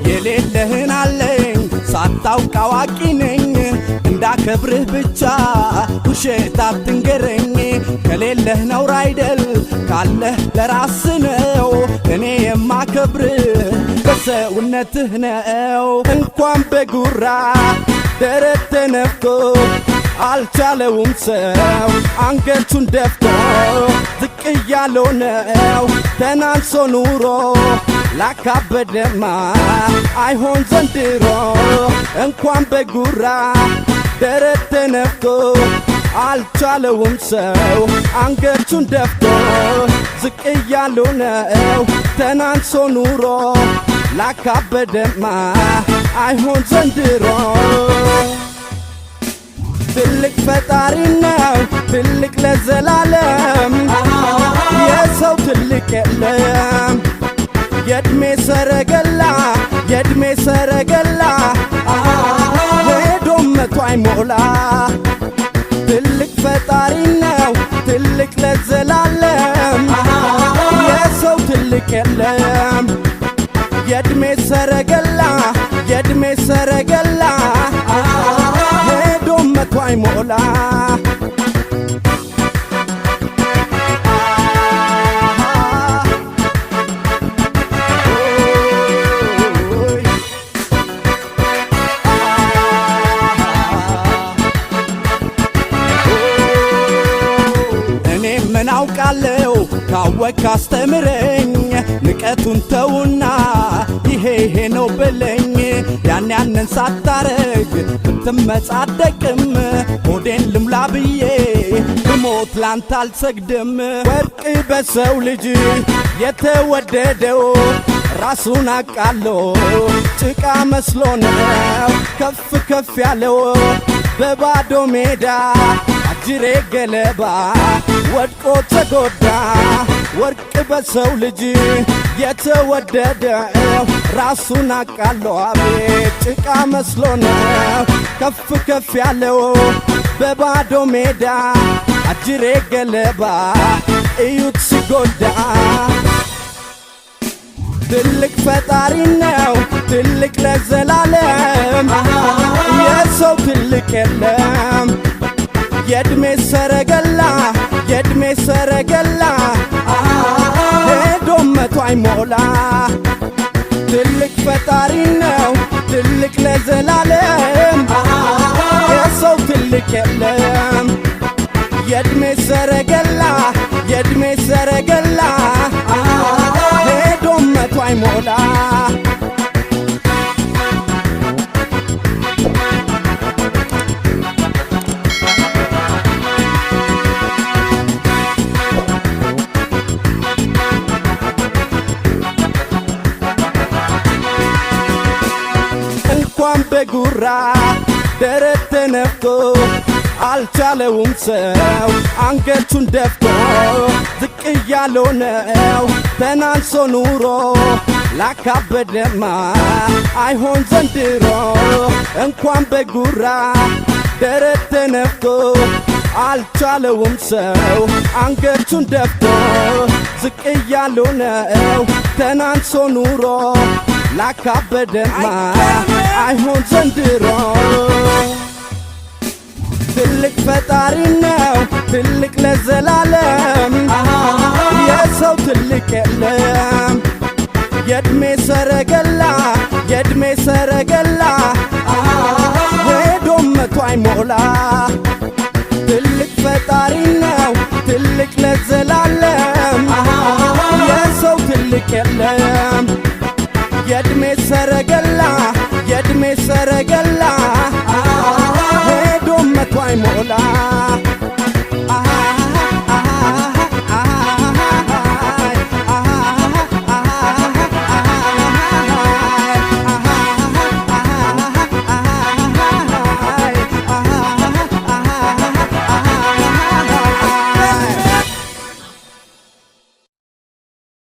የሌለህን አለኝ ሳታውቅ አዋቂ ነኝ፣ እንዳከብርህ ብቻ ውሸት አትንገረኝ። ከሌለህ ነውር አይደል፣ ካለህ ለራስ ነው። እኔ የማከብርህ በሰውነትህ ነው። እንኳን በጉራ ደረት ተነፍቶ አልቻለውም ሰው አንገቱን ደፍቶ፣ ዝቅ እያለው ነው ተናንሶ ኑሮ። ላካበደማ አይሆን ዘንድሮ። እንኳን በጉራ ደረት ተነፍቶ አልቻለውም ሰው አንገቱን ደፍቶ፣ ዝቅ እያለው ነው ተናንሶ ኑሮ። ላካበደማ አይሆን ዘንድሮ። ትልቅ ፈጣሪ ነው ትልቅ ለዘላለም፣ የሰው ትልቅ የለም። የእድሜ ሰረገላ፣ የእድሜ ሰረገላ ሄዶ መቶ አይሞላ። ትልቅ ፈጣሪ ነው ትልቅ ለዘላለም፣ የሰው ትልቅ የለም። የእድሜ ሰረገላ፣ የእድሜ ሰረገላ ሄዶ መቶ አይሞላ። እኔ ምን አውቃለሁ? ካወቅ አስተምረኝ። ንቀቱን ተውና ይሄ ይሄ ነው በለኝ። ያን ያንን ሳታረግ ብትመጻደቅም ሆዴን ልምላ ብዬ ብሞት ላንተ አልሰግድም። ወርቅ በሰው ልጅ የተወደደው ራሱን አቃሎ ጭቃ መስሎ ነው ከፍ ከፍ ያለው። በባዶ ሜዳ አጅሬ ገለባ ወድቆ ተጎዳ። ወርቅ በሰው ልጅ የተወደደው ራሱን አቃሎ አቤት ጭቃ መስሎ ነው ከፍ ከፍ ያለው። በባዶ ሜዳ አጅሬ ገለባ እዩት ሲጎዳ። ትልቅ ፈጣሪ ነው ትልቅ ለዘላለም፣ የሰው ትልቅ የለም። የእድሜ ሰረገላ፣ የእድሜ ሰረገላ ሄዶ መቶ አይሞላ። ትልቅ ፈጣሪ ነው ትልቅ ለዘላለም፣ የሰው ትልቅ የለም። የእድሜ ሰረገላ፣ የእድሜ ሰረገላ ሄዶ መቶ አይሞላ። እንኳን በጉራ ደረት ተነፍቶ አልቻለውም ሰው አንገቱን ደፍቶ፣ ዝቅ እያለው ነው ተናንሶ ኑሮ። ላካበደማ አይሆን ዘንድሮ። እንኳን በጉራ ደረት ተነፍቶ አልቻለውም ሰው አንገቱን ደፍቶ፣ ዝቅ እያለው ነው ተናንሶ ኑሮ። ላካበደማ አይሆን ዘንድሮ። ትልቅ ፈጣሪ ነው ትልቅ ለዘላለም፣ የሰው ትልቅ የለም። የእድሜ ሰረገላ፣ የእድሜ ሰረገላ ሄዶ መቶ አይሞላ። ትልቅ ፈጣሪ ነው ትልቅ ለዘላለም፣ የሰው ትልቅ የለም። የእድሜ ሰረገላ፣ የእድሜ ሰረገላ ሄዶ መቶ አይሞላ።